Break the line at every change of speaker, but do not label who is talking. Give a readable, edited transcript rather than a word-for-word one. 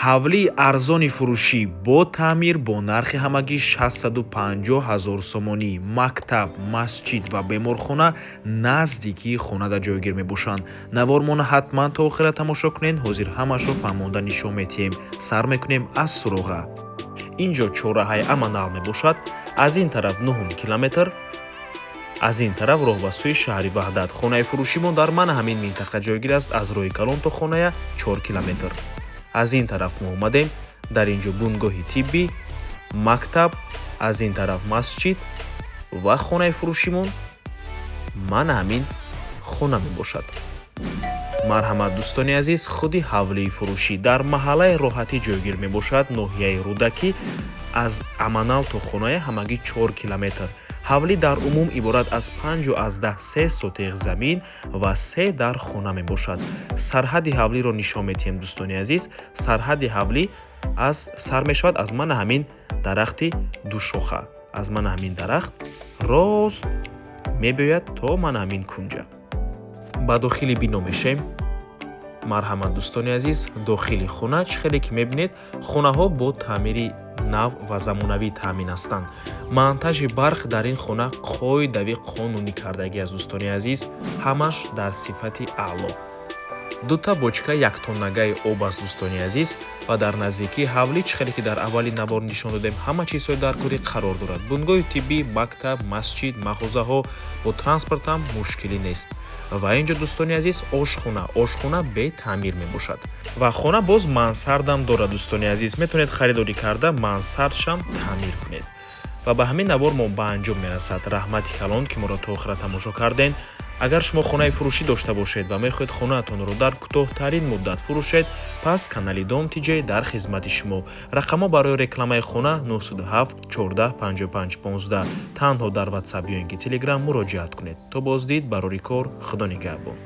Ҳавлии арзони фурӯшӣ бо таъмир бо нархи ҳамагӣ 650 ҳазор сомонӣ. Мактаб, масҷид ва беморхона наздикии хонада ҷойгир мебошанд. Навормона ҳатман то охира тамошо кунед, ҳозир ҳамашро фаҳмонда нишон метиҳем. Сар мекунем аз суроға. Ин ҷо чорраҳаи Аманал мебошад. Аз ин тараф нуҳум километр, аз ин тараф роҳ ба сӯи шаҳри Ваҳдат. Хонаи фурӯшимон дар мана ҳамин минтақа ҷойгир аст. Аз роҳи калон то хоная 4 километр. Аз ин тараф мо омадем, дар ин ҷо бунгоҳи тиббӣ, мактаб, аз ин тараф масҷид ва хонаи фурӯшимон мана ҳамин хона мебошад. Марҳамат, дӯстони азиз, худи ҳавлии фурӯшӣ дар маҳаллаи Роҳатӣ ҷойгир мебошад, ноҳияи Рӯдакӣ. Аз Аманал то хоная ҳамагӣ 4 километр. Ҳавлӣ дар умум иборат аз 5,3 сотех замин ва се дар хона мебошад. Сарҳади ҳавлиро нишон метиҳем, дӯстони азиз. Сарҳади ҳавлӣ аз сар мешавад аз мана ҳамин дарахти душоха. Аз мана ҳамин дарахт рост мебиёяд то мана ҳамин кунҷа. Ба дохили бино мешавем. Марҳамат, дӯстони азиз, дохили хона. Чӣ хеле ки мебинед, хонаҳо бо таъмири нав ва замонавӣ таъмин ҳастанд. Монтажи барқ дар ин хона қоидави қонунӣ кардагӣ аст, дӯстони азиз, ҳамаш дар сифати аъло. Дута бочка яктоннагаи об аст, дӯстони азиз, ва дар наздикии ҳавлӣ, чӣ хеле ки дар аввали навор нишон додем, ҳама чизҳои даркорӣ қарор дорад: бунгоҳи тиббӣ, мактаб, масҷид, мағозаҳо. Бо транспортам мушкилӣ нест. Ва ин ҷо, дӯстони азиз, ошхона. Ошхона бетаъмир мебошад ва хона боз мансардам дорад. Дӯстони азиз, метавонед харидорӣ карда, мансардшам таъмир кунед. Ва ба ҳамин навор мо ба анҷом мерасад. Раҳмати калон, ки моро то охира тамошо кардем. Агар шумо хонаи фурӯшӣ дошта бошед ва мехоҳед хонаатонро дар кӯтоҳтарин муддат фурӯшед, пас канали Дом Тиҷей дар хизмати шумо. Рақамҳо барои рекламаи хона 907 14 55 15. Танҳо дар Ватсап ё ин ки Телеграм муроҷиат кунед. То боздид, барори кор, Худо нигаҳбон.